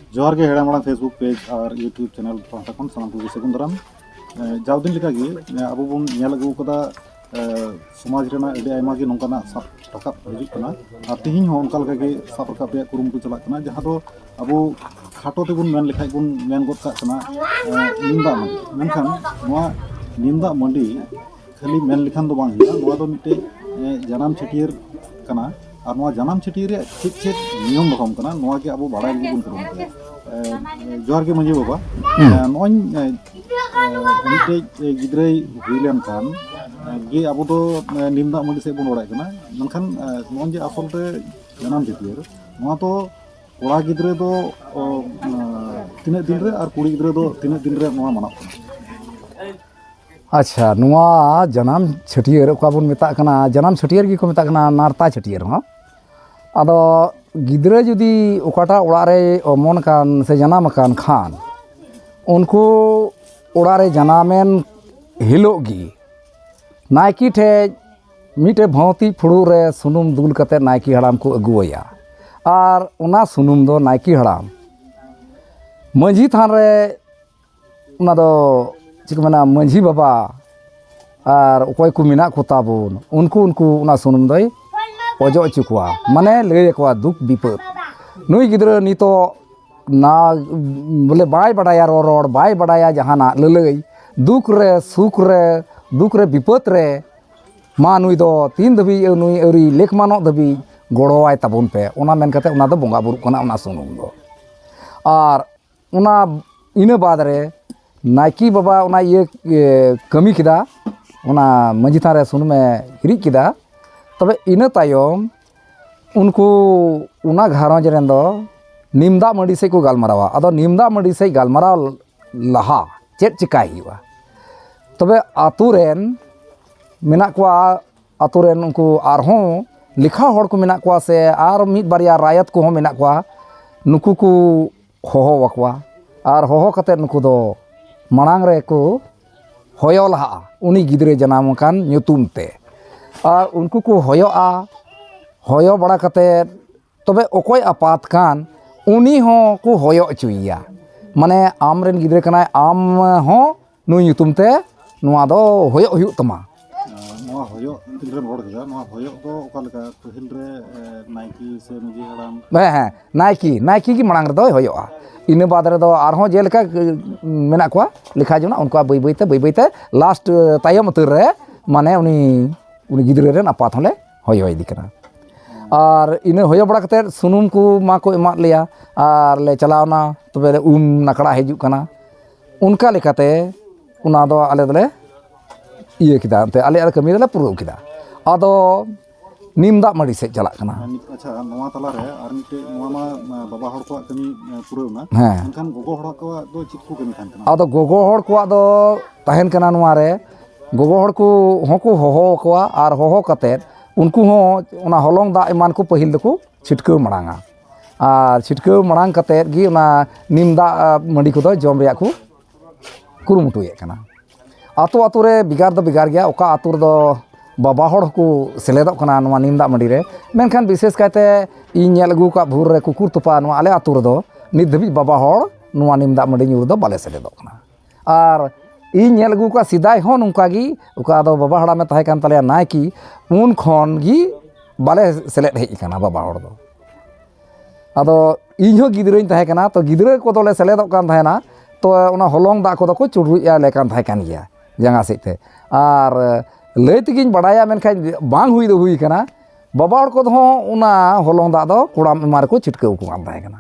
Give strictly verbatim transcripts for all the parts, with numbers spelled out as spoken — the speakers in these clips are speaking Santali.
ᱡᱚᱦᱟᱨ ᱜᱮ ᱦᱮᱲᱮ ᱢᱟᱲᱟᱝ Facebook page ᱟᱨ YouTube channel ᱯᱟᱦᱴᱟ ᱠᱷᱚᱱ ᱥᱟᱱᱟᱢ ᱠᱚᱜᱮ ᱥᱟᱹᱜᱩᱱ ᱫᱟᱨᱟᱢ᱾ ᱮ, ᱡᱟᱣ ᱫᱤᱱ ᱞᱮᱠᱟᱜᱮ, ᱮ, ᱟᱵᱚ ᱵᱚᱱ ᱧᱮᱞ ᱟᱹᱜᱩ ᱟᱠᱟᱫᱟ, ᱮ, ᱥᱚᱢᱟᱡᱽ ᱨᱮᱱᱟᱜ ᱟᱹᱰᱤ ᱟᱭᱢᱟ ᱜᱮ ᱱᱚᱝᱠᱟᱱᱟᱜ ᱥᱟᱵ ᱨᱟᱠᱟᱵ ᱦᱤᱡᱩᱜ ᱠᱟᱱᱟ᱾ ᱟᱨ ᱛᱮᱦᱮᱧ ᱦᱚᱸ ᱚᱱᱠᱟ ᱞᱮᱠᱟᱜᱮ ᱥᱟᱵ ᱨᱟᱠᱟᱵ ᱨᱮᱭᱟᱜ ᱠᱩᱨᱩᱢᱩᱴᱩ ᱪᱟᱞᱟᱜ ᱠᱟᱱᱟ, ᱡᱟᱦᱟᱸ ᱫᱚ ᱟᱵᱚ ᱠᱷᱟᱴᱚ ᱛᱮᱵᱚᱱ ᱢᱮᱱ ᱞᱮᱠᱷᱟᱡ ᱵᱚᱱ ᱢᱮᱱ ᱜᱚᱫ ᱠᱟᱜ ᱠᱟᱱᱟ, ᱮ, ᱱᱤᱢ ᱫᱟᱜ ᱢᱟᱹᱰᱤ᱾ ᱢᱮᱱᱠᱷᱟᱱ ᱱᱚᱣᱟ ᱱᱤᱢ ᱫᱟᱜ ᱢᱟᱹᱰᱤ ᱠᱷᱟᱹᱞᱤ ᱢᱮᱱ ᱞᱮᱠᱷᱟᱱ ᱫᱚ ᱵᱟᱝ ᱦᱩᱭᱩᱜᱼᱟ᱾ ᱱᱚᱣᱟ ᱫᱚ ᱢᱤᱫᱴᱮᱡ, ᱮ, ᱡᱟᱱᱟᱢ ᱪᱷᱟᱹᱴᱭᱟᱹᱨ ᱠᱟᱱᱟ᱾ ᱟᱨ ᱱᱚᱣᱟ ᱡᱟᱱᱟᱢ ᱪᱷᱟᱹᱴᱭᱟᱹᱨ ᱨᱮᱭᱟᱜ ᱪᱮᱫ ᱪᱮᱫ ᱱᱤᱭᱚᱢ ᱫᱷᱚᱨᱚᱢ ᱠᱟᱱᱟ, ᱱᱚᱣᱟ ᱜᱮ ᱟᱵᱚ ᱵᱟᱲᱟᱭ ᱞᱟᱹᱜᱤᱫ ᱵᱚᱱ ᱠᱩᱨᱩᱢᱩᱴᱩᱭᱟ᱾ ᱮ, ᱡᱚᱦᱟᱨ ᱜᱮ ᱢᱟᱹᱡᱷᱤ ᱵᱟᱵᱟ᱾ ᱦᱮᱸ᱾ ᱮ, ᱱᱚᱜᱼᱚᱭ, ᱮ, ᱮ, ᱢᱤᱫᱴᱮᱡ, ᱮ, ᱜᱤᱫᱽᱨᱟᱹᱭ ᱦᱩᱭ ᱞᱮᱱᱠᱷᱟᱱ, ᱮ, ᱜᱮ ᱟᱵᱚ ᱫᱚ, ᱮ, ᱱᱤᱢ ᱫᱟᱜ ᱢᱟᱹᱰᱤ ᱥᱮᱫ ᱵᱚᱱ ᱨᱚᱲᱮᱫ ᱠᱟᱱᱟ᱾ ᱢᱮᱱᱠᱷᱟᱱ, ᱮ, ᱱᱚᱜᱼᱚᱭ ᱡᱮ ᱟᱥᱚᱞ ᱨᱮ ᱡᱟᱱᱟᱢ ᱪᱷᱟᱹᱴᱭᱟᱹᱨ, ᱱᱚᱣᱟ ᱫᱚ ᱠᱚᱲᱟ ᱜᱤᱫᱽᱨᱟᱹ ᱫᱚ, ᱚ, ᱮ, ᱛᱤᱱᱟᱹᱜ ᱫᱤᱱ ᱨᱮ ᱟᱨ ᱠᱩᱲᱤ ᱜᱤᱫᱽᱨᱟᱹ ᱫᱚ ᱛᱤᱱᱟᱹᱜ ᱫᱤᱱ ᱨᱮ ᱱᱚᱣᱟ ᱢᱟᱱᱟᱜ ᱠᱟᱱᱟ? ᱟᱪᱪᱷᱟ, ᱱᱚᱣᱟ ᱡᱟᱱᱟᱢ ᱪᱷᱟᱹᱴᱭᱟᱹᱨ ᱚᱠᱟ ᱵᱚᱱ ᱢᱮᱛᱟᱜ ᱠᱟᱱᱟ, ᱡᱟᱱᱟᱢ ᱪᱷᱟᱹᱴᱭᱟᱹᱨ ᱜᱮᱠᱚ ᱢᱮᱛᱟᱜ ᱠᱟᱱᱟ, ᱱᱟᱨᱛᱟ ᱪᱷᱟᱹᱴᱭᱟᱹᱨ ᱦᱚᱸ᱾ ᱟᱫᱚ ᱜᱤᱫᱽᱨᱟᱹ ᱡᱩᱫᱤ ᱚᱠᱟᱴᱟᱜ ᱚᱲᱟᱜ ᱨᱮᱭ ᱚᱢᱚᱱ ᱟᱠᱟᱱ ᱥᱮ ᱡᱟᱱᱟᱢ ᱟᱠᱟᱱ ᱠᱷᱟᱱ, ᱩᱱᱠᱩ ᱚᱲᱟᱜ ᱨᱮ ᱡᱟᱱᱟᱢᱮᱱ ᱦᱤᱞᱳᱜ ᱜᱮ ᱱᱟᱭᱠᱮ ᱴᱷᱮᱡ ᱢᱤᱫᱴᱮᱡ ᱵᱷᱟᱶᱛᱤ ᱯᱷᱩᱲᱩᱜ ᱨᱮ ᱥᱩᱱᱩᱢ ᱫᱩᱞ ᱠᱟᱛᱮ ᱱᱟᱭᱠᱮ ᱦᱟᱲᱟᱢ ᱠᱚ ᱟᱹᱜᱩᱣᱟᱭᱟ᱾ ᱟᱨ ᱚᱱᱟ ᱥᱩᱱᱩᱢ ᱫᱚ ᱱᱟᱭᱠᱮ ᱦᱟᱲᱟᱢ ᱢᱟᱹᱡᱷᱤ ᱛᱷᱟᱱ ᱨᱮ, ᱚᱱᱟ ᱫᱚ ᱪᱮᱫ ᱠᱚ ᱢᱮᱱᱟ, ᱢᱟᱹᱡᱷᱤ ᱵᱟᱵᱟ ᱟᱨ ᱚᱠᱚᱭ ᱠᱚ ᱢᱮᱱᱟᱜ ᱠᱚ ᱛᱟᱵᱚᱱ, ᱩᱱᱠᱩ, ᱩᱱᱠᱩ ᱚᱱᱟ ᱥᱩᱱᱩᱢ ᱫᱚᱭ ᱚᱡᱚᱜ ᱦᱚᱪᱚ ᱠᱚᱣᱟ, ᱢᱟᱱᱮ ᱞᱟᱹᱭ ᱟᱠᱚᱣᱟ ᱫᱩᱠ ᱵᱤᱯᱚᱫ᱾ ᱱᱩᱭ ᱜᱤᱫᱽᱨᱟᱹ ᱱᱤᱛᱚᱜ ᱱᱟ, ᱵᱚᱞᱮ ᱵᱟᱭ ᱵᱟᱰᱟᱭᱟ ᱨᱚᱨᱚᱲ, ᱵᱟᱭ ᱵᱟᱰᱟᱭᱟ ᱡᱟᱦᱟᱱᱟᱜ ᱞᱟᱹᱞᱟᱹᱭ, ᱫᱩᱠ ᱨᱮ, ᱥᱩᱠ ᱨᱮ, ᱫᱩᱠ ᱨᱮ, ᱵᱤᱯᱚᱫ ᱨᱮ, ᱢᱟ ᱱᱩᱭ ᱫᱚ ᱛᱤᱱ ᱫᱷᱟᱹᱵᱤᱡ ᱱᱩᱭ ᱟᱹᱣᱨᱤ ᱞᱮᱠᱢᱟᱱᱚᱜ ᱫᱷᱟᱹᱵᱤᱡ ᱜᱚᱲᱚᱣᱟᱭ ᱛᱟᱵᱚᱱ ᱯᱮ, ᱚᱱᱟ ᱢᱮᱱ ᱠᱟᱛᱮ ᱚᱱᱟ ᱫᱚ ᱵᱚᱸᱜᱟ ᱵᱩᱨᱩᱜ ᱠᱟᱱᱟ ᱚᱱᱟ ᱥᱩᱱᱩᱢ ᱫᱚ᱾ ᱟᱨ ᱚᱱᱟ ᱤᱱᱟᱹ ᱵᱟᱫᱽ ᱨᱮ ᱱᱟᱭᱠᱮ ᱵᱟᱵᱟ ᱚᱱᱟ ᱤᱭᱟᱹ, ᱤᱭᱟᱹ ᱠᱟᱹᱢᱤ ᱠᱮᱫᱟ, ᱚᱱᱟ ᱢᱟᱹᱡᱷᱤ ᱛᱷᱟᱱ ᱨᱮ ᱥᱩᱱᱩᱢᱮ ᱦᱤᱨᱤᱡ ᱠᱮᱫᱟ᱾ ᱛᱚᱵᱮ ᱤᱱᱟᱹ ᱛᱟᱭᱚᱢ ᱩᱱᱠᱩ ᱚᱱᱟ ᱜᱷᱟᱨᱚᱸᱡᱽ ᱨᱮᱱ ᱫᱚ ᱱᱤᱢ ᱫᱟᱜ ᱢᱟᱹᱰᱤ ᱥᱮᱫ ᱠᱚ ᱜᱟᱞᱢᱟᱨᱟᱣᱟ᱾ ᱟᱫᱚ ᱱᱤᱢ ᱫᱟᱜ ᱢᱟᱹᱰᱤ ᱥᱮᱫ ᱜᱟᱞᱢᱟᱨᱟᱣ ᱞᱟᱦᱟ ᱪᱮᱫ ᱪᱮᱠᱟᱭ ᱦᱩᱭᱩᱜᱼᱟ? ᱛᱚᱵᱮ ᱟᱛᱳ ᱨᱮᱱ ᱢᱮᱱᱟᱜ ᱠᱚᱣᱟ, ᱟᱛᱳ ᱨᱮᱱ ᱩᱱᱠᱩ ᱟᱨᱦᱚᱸ ᱞᱮᱠᱷᱟ ᱦᱚᱲ ᱠᱚ ᱢᱮᱱᱟᱜ ᱠᱚᱣᱟ, ᱥᱮ ᱟᱨ ᱢᱤᱫ ᱵᱟᱨᱭᱟ ᱨᱟᱭᱚᱛ ᱠᱚᱦᱚᱸ ᱢᱮᱱᱟᱜ ᱠᱚᱣᱟ, ᱱᱩᱠᱩ ᱠᱚ ᱦᱚᱦᱚ ᱟᱠᱚᱣᱟ᱾ ᱟᱨ ᱦᱚᱦᱚ ᱠᱟᱛᱮᱫ ᱱᱩᱠᱩ ᱫᱚ ᱢᱟᱲᱟᱝ ᱨᱮᱠᱚ ᱦᱚᱭᱚ ᱞᱟᱦᱟᱜᱼᱟ ᱩᱱᱤ ᱜᱤᱫᱽᱨᱟᱹ ᱡᱟᱱᱟᱢ ᱟᱠᱟᱱ ᱧᱩᱛᱩᱢ ᱛᱮ᱾ ᱟᱨ ᱩᱱᱠᱩ ᱠᱚ ᱦᱚᱭᱚᱜᱼᱟ, ᱦᱚᱭᱚ ᱵᱟᱲᱟ ᱠᱟᱛᱮᱫ ᱛᱚᱵᱮ ᱚᱠᱚᱭ ᱟᱯᱟᱛ ᱠᱟᱱ, ᱩᱱᱤ ᱦᱚᱸ ᱠᱚ ᱦᱚᱭᱚᱜ ᱦᱚᱪᱚᱭᱮᱭᱟ᱾ ᱢᱟᱱᱮ ᱟᱢ ᱨᱮᱱ ᱜᱤᱫᱽᱨᱟᱹ ᱠᱟᱱᱟᱭ, ᱟᱢ ᱦᱚᱸ ᱱᱩᱭ ᱧᱩᱛᱩᱢ ᱛᱮ ᱱᱚᱣᱟ ᱫᱚ ᱦᱚᱭᱚᱜ ᱦᱩᱭᱩᱜ ᱛᱟᱢᱟ᱾ ᱱᱚᱣᱟ ᱦᱚᱭᱚᱜ ᱛᱤᱱᱨᱮᱢ ᱨᱚᱲ ᱠᱮᱫᱟ, ᱱᱚᱣᱟ ᱦᱚᱭᱚᱜ ᱫᱚ ᱚᱠᱟ ᱞᱮᱠᱟ? ᱯᱟᱹᱦᱤᱞ ᱨᱮ ᱱᱟᱭᱠᱮ ᱥᱮ ᱢᱟᱹᱡᱷᱤ ᱦᱟᱲᱟᱢ? ᱦᱮᱸ ᱦᱮᱸ, ᱱᱟᱭᱠᱮ, ᱱᱟᱭᱠᱮ ᱜᱮ ᱢᱟᱲᱟᱝ ᱨᱮᱫᱚᱭ ᱦᱚᱭᱚᱜᱼᱟ᱾ ᱤᱱᱟᱹ ᱵᱟᱫᱽ ᱨᱮᱫᱚ ᱟᱨᱦᱚᱸ ᱡᱮᱞᱮᱠᱟ ᱢᱮᱱᱟᱜ ᱠᱚᱣᱟ ᱞᱮᱠᱷᱟ ᱡᱚᱱᱟ, ᱩᱱᱠᱩᱣᱟᱜ ᱵᱟᱹᱭ ᱵᱟᱹᱭᱛᱮ ᱵᱟᱹᱭ ᱵᱟᱹᱭᱛᱮ ᱞᱟᱥᱴ ᱛᱟᱭᱚᱢ ᱩᱛᱟᱹᱨ ᱨᱮ ᱢᱟᱱᱮ ᱩᱱᱤ ᱩᱱᱤ ᱜᱤᱫᱽᱨᱟᱹ ᱨᱮᱱ ᱟᱯᱟᱛ ᱦᱚᱸᱞᱮ ᱦᱚᱭᱚ ᱤᱫᱤ ᱠᱟᱱᱟ᱾ ᱟᱨ ᱤᱱᱟᱹ ᱦᱚᱭᱚ ᱵᱟᱲᱟ ᱠᱟᱛᱮᱫ ᱥᱩᱱᱩᱢ ᱠᱚ ᱢᱟ ᱠᱚ ᱮᱢᱟᱫ ᱞᱮᱭᱟ, ᱟᱨ ᱞᱮ ᱪᱟᱞᱟᱣᱱᱟ, ᱛᱚᱵᱮ ᱞᱮ ᱩᱢ ᱱᱟᱠᱲᱟ ᱦᱤᱡᱩᱜ ᱠᱟᱱᱟ᱾ ᱚᱱᱠᱟ ᱞᱮᱠᱟᱛᱮ ᱚᱱᱟ ᱫᱚ ᱟᱞᱮ ᱫᱚᱞᱮ ᱤᱭᱟᱹ ᱠᱮᱫᱟ, ᱮᱱᱛᱮ ᱟᱞᱮᱭᱟᱜ ᱠᱟᱹᱢᱤ ᱫᱚᱞᱮ ᱯᱩᱨᱟᱹᱣ ᱠᱮᱫᱟ᱾ ᱟᱫᱚ ᱱᱤᱢ ᱫᱟᱜ ᱢᱟᱹᱰᱤ ᱥᱮᱫ ᱪᱟᱞᱟᱜ ᱠᱟᱱᱟ᱾ ᱟᱪᱪᱷᱟ, ᱱᱚᱣᱟ ᱛᱟᱞᱟᱨᱮ ᱟᱨ ᱢᱤᱫᱴᱮᱡ, ᱱᱚᱣᱟ ᱢᱟ ᱵᱟᱵᱟ ᱦᱚᱲ ᱠᱚᱣᱟᱜ ᱠᱟᱹᱢᱤ ᱯᱩᱨᱟᱹᱣ ᱮᱱᱟ, ᱦᱮᱸ᱾ ᱢᱮᱱᱠᱷᱟᱱ ᱜᱚᱜᱚ ᱦᱚᱲ ᱠᱚᱣᱟᱜ ᱫᱚ ᱪᱮᱫ ᱠᱚ ᱠᱟᱹᱢᱤ ᱛᱟᱦᱮᱱ ᱠᱟᱱᱟ? ᱟᱫᱚ ᱜᱚᱜᱚ ᱦᱚᱲ ᱠᱚᱣᱟᱜ ᱫᱚ ᱛᱟᱦᱮᱱ ᱠᱟᱱᱟ ᱱᱚᱣᱟ ᱨᱮ, ᱜᱚᱜᱚ ᱦᱚᱲ ᱠᱚ ᱦᱚᱸᱠᱚ ᱦᱚᱦᱚ ᱟᱠᱚᱣᱟ, ᱟᱨ ᱦᱚᱦᱚ ᱠᱟᱛᱮᱫ ᱩᱱᱠᱩ ᱦᱚᱸ ᱚᱱᱟ ᱦᱚᱞᱚᱝ ᱫᱟᱜ ᱮᱢᱟᱱ ᱠᱚ ᱯᱟᱹᱦᱤᱞ ᱫᱚᱠᱚ ᱪᱷᱤᱴᱠᱟᱹᱣ ᱢᱟᱲᱟᱝᱟ᱾ ᱟᱨ ᱪᱷᱤᱴᱠᱟᱹᱣ ᱢᱟᱲᱟᱝ ᱠᱟᱛᱮᱫ ᱜᱮ ᱚᱱᱟ ᱱᱤᱢ ᱫᱟᱜ ᱢᱟᱹᱰᱤ ᱠᱚᱫᱚ ᱡᱚᱢ ᱨᱮᱭᱟᱜ ᱠᱚ ᱠᱩᱨᱩᱢᱩᱴᱩᱭᱮᱫ ᱠᱟᱱᱟ᱾ ᱟᱛᱳ ᱟᱛᱳ ᱨᱮ ᱵᱷᱮᱜᱟᱨ ᱫᱚ ᱵᱷᱮᱜᱟᱨ ᱜᱮᱭᱟ, ᱚᱠᱟ ᱟᱛᱳ ᱨᱮᱫᱚ ᱵᱟᱵᱟ ᱦᱚᱲ ᱦᱚᱸᱠᱚ ᱥᱮᱞᱮᱫᱚᱜ ᱠᱟᱱᱟ ᱱᱚᱣᱟ ᱱᱤᱢ ᱫᱟᱜ ᱢᱟᱹᱰᱤ ᱨᱮ, ᱢᱮᱱᱠᱷᱟᱱ ᱵᱤᱥᱮᱥ ᱠᱟᱭᱛᱮ ᱤᱧ ᱧᱮᱞ ᱟᱹᱜᱩ ᱟᱠᱟᱫ ᱵᱷᱳᱨ ᱨᱮ ᱠᱩᱠᱩᱨ ᱛᱚᱯᱟ ᱱᱚᱣᱟ ᱟᱞᱮ ᱟᱛᱳ ᱨᱮᱫᱚ ᱱᱤᱛ ᱫᱷᱟᱹᱵᱤᱡ ᱵᱟᱵᱟ ᱦᱚᱲ ᱱᱚᱣᱟ ᱱᱤᱢ ᱫᱟᱜ ᱢᱟᱹᱰᱤ ᱧᱩ ᱨᱮᱫᱚ ᱵᱟᱞᱮ ᱥᱮᱞᱮᱫᱚᱜ ᱠᱟᱱᱟ᱾ ᱟᱨ ᱤᱧ ᱧᱮᱞ ᱟᱹᱜᱩ ᱟᱠᱟᱫ ᱥᱮᱫᱟᱭ ᱦᱚᱸ ᱱᱚᱝᱠᱟ ᱜᱮ, ᱚᱠᱟ ᱫᱚ ᱵᱟᱵᱟ ᱦᱟᱲᱟᱢᱮ ᱛᱟᱦᱮᱸ ᱠᱟᱱ ᱛᱟᱞᱮᱭᱟ ᱱᱟᱭᱠᱮ, ᱩᱱ ᱠᱷᱚᱱ ᱜᱮ ᱵᱟᱞᱮ ᱥᱮᱞᱮᱫ ᱦᱮᱡ ᱟᱠᱟᱱᱟ ᱵᱟᱵᱟ ᱦᱚᱲ ᱫᱚ᱾ ᱟᱫᱚ ᱤᱧ ᱦᱚᱸ ᱜᱤᱫᱽᱨᱟᱹᱧ ᱛᱟᱦᱮᱸ ᱠᱟᱱᱟ, ᱛᱚ ᱜᱤᱫᱽᱨᱟᱹ ᱠᱚᱫᱚᱞᱮ ᱥᱮᱞᱮᱫᱚᱜ ᱠᱟᱱ ᱛᱟᱦᱮᱱᱟ, ᱛᱚ ᱚᱱᱟ ᱦᱚᱞᱚᱝ ᱫᱟᱜ ᱠᱚᱫᱚ ᱠᱚ ᱪᱩᱰᱨᱩᱡ ᱟᱞᱮ ᱠᱟᱱ ᱛᱟᱦᱮᱸ ᱠᱟᱱ ᱜᱮᱭᱟ ᱡᱟᱸᱜᱟ ᱥᱮᱫ ᱛᱮ᱾ ᱟᱨ ᱞᱟᱹᱭ ᱛᱮᱜᱤᱧ ᱵᱟᱲᱟᱭᱟ, ᱢᱮᱱᱠᱷᱟᱱ ᱵᱟᱝ ᱦᱩᱭ ᱫᱚ ᱦᱩᱭ ᱠᱟᱱᱟ᱾ ᱵᱟᱵᱟ ᱦᱚᱲ ᱠᱚᱫᱚ ᱦᱚᱸ ᱚᱱᱟ ᱦᱚᱞᱚᱝ ᱫᱟᱜ ᱫᱚ ᱠᱚᱲᱟᱢ ᱮᱢᱟᱱ ᱨᱮᱠᱚ ᱪᱷᱤᱴᱠᱟᱹᱣ ᱟᱠᱚ ᱠᱟᱱ ᱛᱟᱦᱮᱸ ᱠᱟᱱᱟ᱾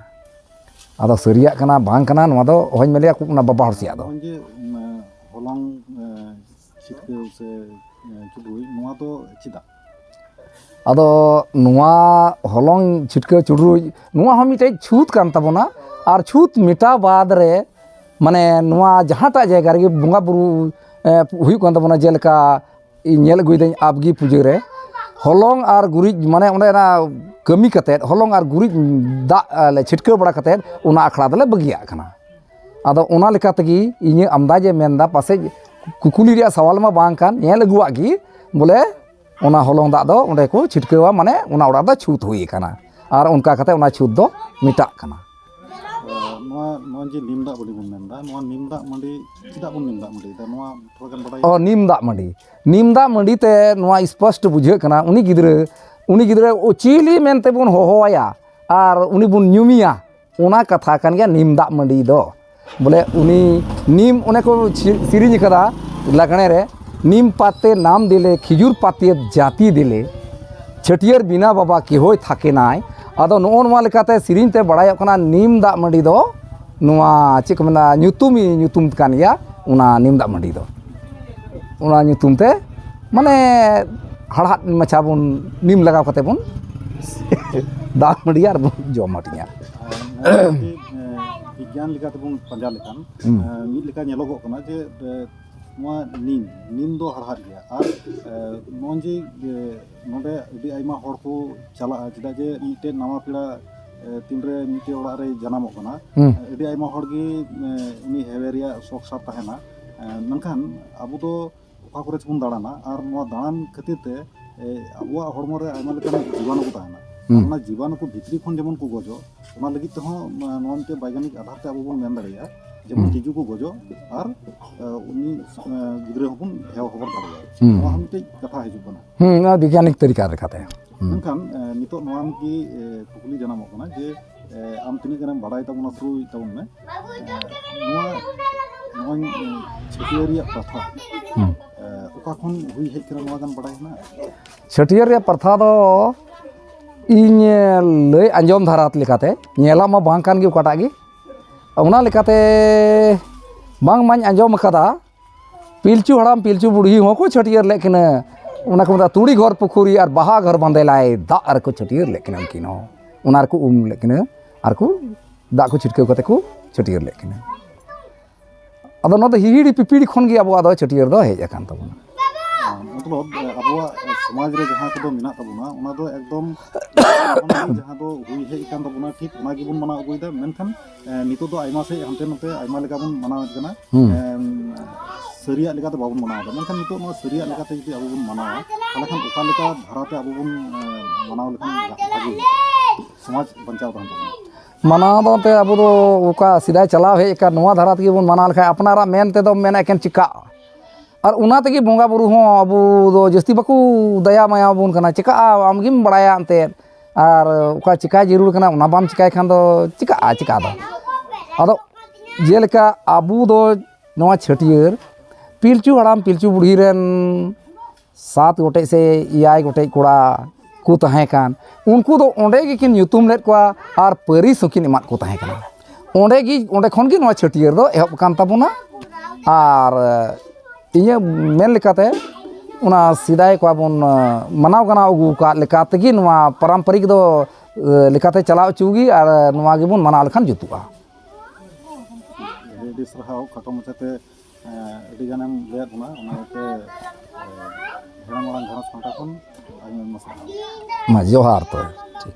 ᱟᱫᱚ ᱥᱟᱹᱨᱤᱭᱟᱜ ᱠᱟᱱᱟ ᱵᱟᱝ ᱠᱟᱱᱟ, ᱱᱚᱣᱟ ᱫᱚ ᱚᱦᱚᱧ ᱢᱮᱱ ᱞᱮᱭᱟ, ᱚᱱᱟ ᱵᱟᱵᱟ ᱦᱚᱲ ᱥᱮᱭᱟᱜ ᱫᱚ᱾ ᱱᱚᱜᱼᱚᱭ ᱡᱮ ᱦᱚᱞᱚᱝ ᱪᱷᱤᱴᱠᱟᱹᱣ ᱥᱮ ᱪᱩᱰᱨᱩᱡ, ᱱᱚᱣᱟ ᱫᱚ ᱪᱮᱫᱟᱜ? ᱟᱫᱚ ᱱᱚᱣᱟ ᱦᱚᱞᱚᱝ ᱪᱷᱤᱴᱠᱟᱹᱣ ᱪᱩᱰᱨᱩᱡ, ᱱᱚᱣᱟ ᱦᱚᱸ ᱢᱤᱫᱴᱮᱡ ᱪᱷᱩᱛ ᱠᱟᱱ ᱛᱟᱵᱚᱱᱟ᱾ ᱟᱨ ᱪᱷᱩᱛ ᱢᱮᱴᱟᱣ ᱵᱟᱫᱽ ᱨᱮ, ᱢᱟᱱᱮ, ᱱᱚᱣᱟ ᱡᱟᱦᱟᱸᱴᱟᱜ ᱡᱟᱭᱜᱟ ᱨᱮᱜᱮ ᱵᱚᱸᱜᱟ ᱵᱩᱨᱩ ᱦᱩᱭᱩᱜ ᱠᱟᱱ ᱛᱟᱵᱚᱱᱟ, ᱡᱮᱞᱮᱠᱟ ᱤᱧ ᱧᱮᱞ ᱟᱹᱜᱩᱭᱮᱫᱟᱹᱧ ᱟᱵᱜᱤ ᱯᱩᱡᱟᱹ ᱨᱮ ᱦᱚᱞᱚᱝ ᱟᱨ ᱜᱩᱨᱤᱡ, ᱢᱟᱱᱮ, ᱚᱸᱰᱮ ᱚᱱᱟ ᱠᱟᱹᱢᱤ ᱠᱟᱛᱮᱫ ᱦᱚᱞᱚᱝ ᱟᱨ ᱜᱩᱨᱤᱡ ᱫᱟᱜ ᱞᱮ ᱪᱷᱤᱴᱠᱟᱹᱣ ᱵᱟᱲᱟ ᱠᱟᱛᱮᱫ ᱚᱱᱟ ᱟᱠᱷᱲᱟ ᱫᱚᱞᱮ ᱵᱟᱹᱜᱤᱭᱟᱜ ᱠᱟᱱᱟ᱾ ᱟᱫᱚ ᱚᱱᱟ ᱞᱮᱠᱟ ᱛᱮᱜᱮ ᱤᱧᱟᱹᱜ ᱟᱢᱫᱟᱡ ᱮ ᱢᱮᱱᱫᱟ, ᱯᱟᱥᱮᱡ ᱠᱩᱠᱞᱤ ᱨᱮᱭᱟᱜ ᱥᱟᱣᱟᱞ ᱢᱟ ᱵᱟᱝ ᱠᱟᱱ, ᱧᱮᱞ ᱟᱹᱜᱩᱣᱟᱜ ᱜᱮ ᱵᱚᱞᱮ ᱚᱱᱟ ᱦᱚᱞᱚᱝ ᱫᱟᱜ ᱫᱚ ᱚᱸᱰᱮ ᱠᱚ ᱪᱷᱤᱴᱠᱟᱹᱣᱟ, ᱢᱟᱱᱮ ᱚᱱᱟ ᱚᱲᱟᱜ ᱫᱚ ᱪᱷᱩᱛ ᱦᱩᱭ ᱟᱠᱟᱱᱟ᱾ ᱟᱨ ᱚᱱᱠᱟ ᱠᱟᱛᱮ ᱚᱱᱟ ᱪᱷᱩᱛ ᱫᱚ ᱢᱮᱴᱟᱜ ᱠᱟᱱᱟ᱾ ᱱᱚᱣᱟ ᱱᱚᱣᱟ ᱡᱮ ᱱᱤᱢ ᱫᱟᱜ ᱢᱟᱹᱰᱤ ᱵᱚᱱ ᱢᱮᱱᱫᱟ, ᱱᱚᱣᱟ ᱱᱤᱢ ᱫᱟᱜ ᱢᱟᱹᱰᱤ ᱪᱮᱫᱟᱜ ᱵᱚᱱ ᱱᱤᱢ ᱫᱟᱜ ᱢᱟᱹᱰᱤᱭᱮᱫᱟ, ᱱᱚᱣᱟ ᱛᱷᱚᱲᱟ ᱜᱟᱱ ᱵᱟᱰᱟᱭ? ᱚ, ᱱᱤᱢ ᱫᱟᱜ ᱢᱟᱹᱰᱤ, ᱱᱤᱢ ᱫᱟᱜ ᱢᱟᱹᱰᱤ ᱛᱮ ᱱᱚᱣᱟ ᱥᱯᱚᱥᱴ ᱵᱩᱡᱷᱟᱹᱜ ᱠᱟᱱᱟ, ᱩᱱᱤ ᱜᱤᱫᱽᱨᱟᱹ, ᱩᱱᱤ ᱜᱤᱫᱽᱨᱟᱹ ᱚᱪᱤᱞᱤ ᱢᱮᱱᱛᱮ ᱵᱚᱱ ᱦᱚᱦᱚᱣᱟᱭᱟ ᱟᱨ ᱩᱱᱤ ᱵᱚᱱ ᱧᱩᱢᱮᱭᱟ, ᱚᱱᱟ ᱠᱟᱛᱷᱟ ᱠᱟᱱ ᱜᱮᱭᱟ ᱱᱤᱢ ᱫᱟᱜ ᱢᱟᱹᱰᱤ ᱫᱚ᱾ ᱵᱚᱞᱮ ᱩᱱᱤ ᱱᱤᱢ, ᱚᱱᱮ ᱠᱚ ᱥᱮ-, ᱥᱮᱨᱮᱧ ᱠᱟᱫᱟ ᱞᱟᱜᱽᱬᱮ ᱨᱮ, "ᱱᱤᱢ ᱯᱟᱛᱮ ᱱᱟᱢ ᱫᱤᱞᱮ, ᱠᱷᱤᱡᱩᱨ ᱯᱟᱛᱮ ᱡᱟᱹᱛᱤ ᱫᱤᱞᱮ, ᱪᱷᱟᱹᱴᱭᱟᱹᱨ ᱵᱤᱱᱟ ᱵᱟᱵᱟ ᱠᱮᱦᱳᱭ ᱛᱷᱟᱠᱮᱱᱟᱭ᱾" ᱟᱫᱚ ᱱᱚᱜᱼᱚ ᱱᱚᱣᱟ ᱞᱮᱠᱟᱛᱮ ᱥᱮᱨᱮᱧ ᱛᱮ ᱵᱟᱲᱟᱭᱚᱜ ᱠᱟᱱᱟ ᱱᱤᱢ ᱫᱟᱜ ᱢᱟᱹᱰᱤ ᱫᱚ ᱱᱚᱣᱟ ᱪᱮᱫ ᱠᱚ ᱢᱮᱱᱟ, ᱧᱩᱛᱩᱢᱤ ᱧᱩᱛᱩᱢ ᱠᱟᱱ ᱜᱮᱭᱟ ᱚᱱᱟ ᱱᱤᱢ ᱫᱟᱜ ᱢᱟᱹᱰᱤ ᱫᱚ᱾ ᱚᱱᱟ ᱧᱩᱛᱩᱢ ᱛᱮ ᱢᱟᱱᱮ ᱦᱟᱲᱦᱟᱫ ᱢᱟᱪᱷᱟ ᱵᱚᱱ ᱱᱤᱢ ᱞᱟᱜᱟᱣ ᱠᱟᱛᱮ ᱵᱚᱱ ᱫᱟᱜ ᱢᱟᱹᱰᱤᱭᱟ ᱟᱨ ᱵᱚᱱ ᱡᱚᱢ ᱦᱟᱹᱴᱤᱧᱟ᱾ ᱟᱨ ᱱᱚᱣᱟ ᱡᱩᱫᱤ, ᱮ, ᱵᱤᱜᱽᱜᱟᱱ ᱞᱮᱠᱟ ᱛᱮᱵᱚᱱ ᱯᱟᱸᱡᱟ ᱞᱮᱠᱷᱟᱱ, ᱦᱩᱸ᱾ ᱮ, ᱢᱤᱫ ᱞᱮᱠᱟ ᱧᱮᱞᱚᱜᱚᱜ ᱠᱟᱱᱟ ᱡᱮ, ᱮ, ᱱᱚᱣᱟ ᱱᱤᱢ, ᱱᱤᱢ ᱫᱚ ᱦᱟᱲᱦᱟᱫ ᱜᱮᱭᱟ᱾ ᱟᱨ, ᱮ, ᱱᱚᱜᱼᱚᱭ ᱡᱮ, ᱮ, ᱱᱚᱰᱮ ᱟᱹᱰᱤ ᱟᱭᱢᱟ ᱦᱚᱲ ᱠᱚ ᱪᱟᱞᱟᱜᱼᱟ, ᱪᱮᱫᱟᱜ ᱡᱮ ᱢᱤᱫᱴᱮᱱ ᱱᱟᱣᱟ ᱯᱮᱲᱟ, ᱮ, ᱛᱤᱱᱨᱮ ᱢᱤᱫᱴᱮᱱ ᱚᱲᱟᱜ ᱨᱮᱭ ᱡᱟᱱᱟᱢᱚᱜ ᱠᱟᱱᱟ, ᱦᱩᱸ᱾ ᱟᱹᱰᱤ ᱟᱭᱢᱟ ᱦᱚᱲ ᱜᱮ, ᱮ, ᱩᱱᱤ ᱦᱮᱣᱮ ᱨᱮᱭᱟᱜ ᱥᱚᱠ ᱥᱟᱫ ᱛᱟᱦᱮᱱᱟ᱾ ᱮ, ᱢᱮᱱᱠᱷᱟᱱ ᱟᱵᱚ ᱫᱚ ᱚᱠᱟ ᱠᱚᱨᱮ ᱪᱚᱵᱚᱱ ᱫᱟᱬᱟᱱᱟ, ᱟᱨ ᱱᱚᱣᱟ ᱫᱟᱬᱟᱱ ᱠᱷᱟᱹᱛᱤᱨ ᱛᱮ, ᱮ, ᱟᱵᱚᱣᱟᱜ ᱦᱚᱲᱢᱚ ᱨᱮ ᱟᱭᱢᱟ ᱞᱮᱠᱟᱱ ᱡᱤᱵᱟᱱᱩ ᱠᱚ ᱛᱟᱦᱮᱱᱟ᱾ ᱦᱩᱸ᱾ ᱚᱱᱟ ᱡᱤᱵᱟᱱᱩ ᱠᱚ ᱵᱷᱤᱛᱨᱤ ᱠᱷᱚᱱ ᱡᱮᱢᱚᱱ ᱠᱚ ᱜᱚᱡᱚᱜ, ᱚᱱᱟ ᱞᱟᱹᱜᱤᱫ ᱛᱮᱦᱚᱸ, ᱮ, ᱱᱚᱣᱟ ᱢᱤᱫᱴᱮᱱ ᱵᱟᱭᱜᱟᱱᱤᱠ ᱟᱫᱷᱟᱨ ᱛᱮ ᱟᱵᱚ ᱵᱚᱱ ᱢᱮᱱ ᱫᱟᱲᱮᱭᱟᱜᱼᱟ, ᱡᱮᱢᱚᱱ ᱦᱩᱸ᱾ ᱛᱤᱡᱩ ᱠᱚ ᱜᱚᱡᱚᱜ ᱟᱨ, ᱮ, ᱩᱱᱤ, ᱮ, ᱜᱤᱫᱽᱨᱟᱹ ᱦᱚᱸᱵᱚᱱ ᱦᱮᱣ ᱦᱚᱵᱚᱨ ᱫᱟᱲᱮᱭᱟᱭᱟ᱾ ᱦᱩᱸ᱾ ᱱᱚᱣᱟ ᱦᱚᱸ ᱢᱤᱫᱴᱮᱡ ᱠᱟᱛᱷᱟ ᱦᱤᱡᱩᱜ ᱠᱟᱱᱟ᱾ ᱦᱩᱸ, ᱱᱚᱣᱟ ᱵᱤᱜᱽᱜᱟᱱᱤᱠ ᱛᱟᱹᱨᱤᱠᱟ ᱞᱮᱠᱟᱛᱮ᱾ ᱦᱩᱸ᱾ ᱢᱮᱱᱠᱷᱟᱱ, ᱮ, ᱱᱤᱛᱚᱜ ᱱᱚᱣᱟ ᱢᱤᱫᱴᱤᱡ, ᱮ, ᱠᱩᱠᱞᱤ ᱡᱟᱱᱟᱢᱚᱜ ᱠᱟᱱᱟ ᱡᱮ, ᱮ, ᱟᱢ ᱛᱤᱱᱟᱹᱜ ᱜᱟᱱᱮᱢ ᱵᱟᱲᱟᱭ ᱛᱟᱵᱚᱱᱟ, ᱥᱩᱨᱩᱭ ᱛᱟᱵᱚᱱ ᱢᱮ᱾ ᱮ, ᱱᱚᱣᱟ, ᱱᱚᱣᱟ, ᱮ, ᱪᱷᱟᱹᱴᱭᱟᱹᱨ ᱨᱮᱭᱟᱜ ᱯᱨᱚᱛᱷᱟ, ᱦᱩᱸ᱾ ᱮ, ᱚᱠᱟ ᱠᱷᱚᱱ ᱦᱩᱭ ᱦᱮᱡ ᱠᱟᱱᱟ, ᱱᱚᱣᱟ ᱜᱟᱱ ᱵᱟᱲᱟᱭ ᱦᱮᱱᱟᱜᱼᱟ? ᱪᱷᱟᱹᱴᱭᱟᱹᱨ ᱨᱮᱭᱟᱜ ᱯᱨᱚᱛᱷᱟ ᱫᱚ ᱤᱧ ᱞᱟᱹᱭ ᱟᱸᱡᱚᱢ ᱫᱷᱟᱨᱟ ᱞᱮᱠᱟᱛᱮ, ᱧᱮᱞᱟᱜ ᱢᱟ ᱵᱟᱝ ᱠᱟᱱ ᱜᱮ ᱚᱠᱟᱴᱟᱜ ᱜᱮ, ᱚᱱᱟ ᱞᱮᱠᱟᱛᱮ ᱵᱟᱝ ᱢᱟᱧ ᱟᱸᱡᱚᱢ ᱟᱠᱟᱫᱟ, ᱯᱤᱞᱪᱩ ᱦᱟᱲᱟᱢ ᱯᱤᱞᱪᱩ ᱵᱩᱲᱦᱤ ᱦᱚᱸᱠᱚ ᱪᱷᱟᱹᱴᱭᱟᱹᱨ ᱞᱮᱫ ᱠᱤᱱᱟᱹ᱾ ᱚᱱᱟ ᱠᱚ ᱢᱮᱛᱟᱜᱼᱟ ᱛᱩᱲᱤ ᱜᱷᱚᱨ ᱯᱩᱠᱷᱩᱨᱤ ᱟᱨ ᱵᱟᱦᱟ ᱜᱷᱚᱨ ᱵᱟᱸᱫᱮ ᱞᱟᱭ ᱫᱟᱜ ᱨᱮᱠᱚ ᱪᱷᱟᱹᱴᱭᱟᱹᱨ ᱞᱮᱫ ᱠᱤᱱᱟ ᱩᱱᱠᱤᱱ ᱦᱚᱸ᱾ ᱚᱱᱟ ᱨᱮᱠᱚ ᱩᱢ ᱞᱮᱫ ᱠᱤᱱᱟᱹ ᱟᱨ ᱠᱚ ᱫᱟᱜ ᱠᱚ ᱪᱷᱤᱴᱠᱟᱹᱣ ᱠᱟᱛᱮ ᱠᱚ ᱪᱷᱟᱹᱴᱭᱟᱹᱨ ᱞᱮᱫ ᱠᱤᱱᱟᱹ᱾ ᱟᱫᱚ ᱱᱚᱣᱟ ᱫᱚ ᱦᱤᱦᱤᱲᱤ ᱯᱤᱯᱤᱲᱤ ᱠᱷᱚᱱ ᱜᱮ ᱟᱵᱚᱣᱟᱜ ᱫᱚ ᱪᱷᱟᱹᱴᱭᱟᱹᱨ ᱫᱚ ᱦᱮᱡ ᱟᱠᱟᱱ ᱛᱟᱵᱚᱱᱟ᱾ ᱢᱚᱛᱞᱚᱵ, ᱟᱵᱚᱣᱟᱜ ᱥᱚᱢᱟᱡᱽ ᱨᱮ ᱡᱟᱦᱟᱸ ᱠᱚᱫᱚ ᱢᱮᱱᱟᱜ ᱛᱟᱵᱚᱱᱟ, ᱚᱱᱟ ᱫᱚ ᱮᱠᱫᱚᱢ ᱡᱟᱦᱟᱸ ᱫᱚ ᱦᱩᱭ ᱦᱮᱡ ᱟᱠᱟᱱ ᱛᱟᱵᱚᱱᱟ, ᱴᱷᱤᱠ ᱚᱱᱟ ᱜᱮᱵᱚᱱ ᱢᱟᱱᱟᱣ ᱟᱹᱜᱩᱭᱮᱫᱟ᱾ ᱢᱮᱱᱠᱷᱟᱱ, ᱮ, ᱱᱤᱛᱚᱜ ᱫᱚ ᱟᱭᱢᱟ ᱥᱮᱫ ᱦᱟᱱᱛᱮ ᱱᱟᱛᱮ ᱟᱭᱢᱟ ᱞᱮᱠᱟ ᱵᱚᱱ ᱢᱟᱱᱟᱣᱮᱫ ᱠᱟᱱᱟ᱾ ᱦᱩᱸ᱾ ᱮᱢ, ᱥᱟᱹᱨᱤᱭᱟᱜ ᱞᱮᱠᱟᱛᱮ ᱵᱟᱵᱚᱱ ᱢᱟᱱᱟᱣ ᱮᱫᱟ᱾ ᱢᱮᱱᱠᱷᱟᱱ ᱱᱤᱛᱚᱜ ᱱᱚᱣᱟ ᱥᱟᱹᱨᱤᱭᱟᱜ ᱞᱮᱠᱟᱛᱮ ᱡᱩᱫᱤ ᱟᱵᱚ ᱵᱚᱱ ᱢᱟᱱᱟᱣᱟ, ᱛᱟᱦᱚᱞᱮ ᱠᱷᱟᱱ ᱚᱠᱟ ᱞᱮᱠᱟ ᱫᱷᱟᱨᱟᱛᱮ ᱟᱵᱚ ᱵᱚᱱ, ᱮ, ᱢᱟᱱᱟᱣ ᱞᱮᱠᱷᱟᱱ ᱵᱷᱟᱜᱮ ᱦᱩᱭᱩᱜᱼᱟ? ᱥᱚᱢᱟᱡᱽ ᱵᱟᱧᱪᱟᱣ ᱛᱟᱦᱮᱱ ᱛᱟᱵᱚᱱᱟ? ᱢᱟᱱᱟᱣ ᱫᱚ ᱮᱱᱛᱮ ᱟᱵᱚ ᱫᱚ ᱚᱠᱟ ᱥᱮᱫᱟᱭ ᱪᱟᱞᱟᱣ ᱦᱮᱡ ᱟᱠᱟᱱ ᱱᱚᱣᱟ ᱫᱷᱟᱨᱟ ᱛᱮᱜᱮ ᱵᱚᱱ ᱢᱟᱱᱟᱣ ᱞᱮᱠᱷᱟᱱ ᱟᱯᱱᱟᱨᱟᱜ ᱢᱮᱱ ᱛᱮᱫᱚ ᱢᱮᱱᱟ ᱮᱠᱮᱱ ᱪᱤᱠᱟᱹᱜᱼᱟ᱾ ᱟᱨ ᱚᱱᱟ ᱛᱮᱜᱮ ᱵᱚᱸᱜᱟ ᱵᱩᱨᱩ ᱦᱚᱸ ᱟᱵᱚ ᱫᱚ ᱡᱟᱹᱥᱛᱤ ᱵᱟᱠᱚ ᱫᱟᱭᱟ ᱢᱟᱭᱟ ᱟᱵᱚᱱ ᱠᱟᱱᱟ᱾ ᱪᱤᱠᱟᱹᱜᱼᱟ, ᱟᱢ ᱜᱮᱢ ᱵᱟᱲᱟᱭᱟ ᱮᱱᱛᱮᱫ᱾ ᱟᱨ ᱚᱠᱟ ᱪᱤᱠᱟᱹ ᱡᱟᱹᱨᱩᱲ ᱠᱟᱱᱟ ᱚᱱᱟ ᱵᱟᱢ ᱪᱤᱠᱟᱹᱭ ᱠᱷᱟᱱ ᱫᱚ ᱪᱤᱠᱟᱹᱜᱼᱟ, ᱪᱤᱠᱟᱹ ᱫᱚ᱾ ᱟᱫᱚ ᱡᱮᱞᱮᱠᱟ ᱟᱵᱚ ᱫᱚ ᱱᱚᱣᱟ ᱪᱷᱟᱹᱴᱭᱟᱹᱨ ᱯᱤᱞᱪᱩ ᱦᱟᱲᱟᱢ ᱯᱤᱞᱪᱩ ᱵᱩᱲᱦᱤ ᱨᱮᱱ ᱥᱟᱛ ᱜᱚᱴᱮᱡ ᱥᱮ ᱮᱭᱟᱭ ᱜᱚᱴᱮᱡ ᱠᱚᱲᱟ ᱠᱚ ᱛᱟᱦᱮᱸ ᱠᱟᱱ, ᱩᱱᱠᱩ ᱫᱚ ᱚᱸᱰᱮ ᱜᱮᱠᱤᱱ ᱧᱩᱛᱩᱢ ᱞᱮᱫ ᱠᱚᱣᱟ ᱟᱨ ᱯᱟᱹᱨᱤᱥ ᱦᱚᱸᱠᱤᱱ ᱮᱢᱟᱫ ᱠᱚ ᱛᱟᱦᱮᱸ ᱠᱟᱱᱟ᱾ ᱚᱸᱰᱮ ᱜᱮ, ᱚᱸᱰᱮ ᱠᱷᱚᱱ ᱜᱮ ᱱᱚᱣᱟ ᱪᱷᱟᱹᱴᱭᱟᱹᱨ ᱫᱚ ᱮᱦᱚᱵ ᱟᱠᱟᱱ ᱛᱟᱵᱚᱱᱟ᱾ ᱟᱨ ᱤᱧᱟᱹᱜ ᱢᱮᱱ ᱞᱮᱠᱟᱛᱮ ᱚᱱᱟ ᱥᱮᱫᱟᱭ ᱠᱚᱣᱟ ᱵᱚᱱ ᱢᱟᱱᱟᱣ ᱜᱟᱱᱟᱣ ᱟᱹᱜᱩ ᱟᱠᱟᱫ ᱞᱮᱠᱟ ᱛᱮᱜᱮ ᱱᱚᱣᱟ ᱯᱟᱨᱟᱢᱯᱟᱨᱤᱠ ᱫᱚ ᱞᱮᱠᱟᱛᱮ ᱪᱟᱞᱟᱣ ᱦᱚᱪᱚ ᱜᱮ ᱟᱨ ᱱᱚᱣᱟ ᱜᱮᱵᱚᱱ ᱢᱟᱱᱟᱣ ᱞᱮᱠᱷᱟᱱ ᱡᱩᱛᱩᱜᱼᱟ᱾ ᱟᱹᱰᱤ ᱟᱹᱰᱤ ᱥᱟᱨᱦᱟᱣ, ᱠᱷᱟᱴᱚ ᱢᱟᱪᱷᱟᱛᱮ ᱟᱹᱰᱤ ᱜᱟᱱᱮᱢ ᱞᱟᱹᱭᱟᱫ ᱵᱚᱱᱟ, ᱚᱱᱟ ᱤᱭᱟᱹᱛᱮ ᱦᱮᱲᱟᱢ ᱟᱲᱟᱝ ᱜᱷᱟᱨᱚᱸᱡᱽ ᱯᱟᱦᱴᱟ ᱠᱷᱚᱱ ᱟᱭᱢᱟ ᱟᱭᱢᱟ ᱥᱟᱨᱦᱟᱣ᱾ ᱢᱟ ᱡᱚᱦᱟᱨ ᱛᱚᱵᱮ᱾ ᱴᱷᱤᱠ᱾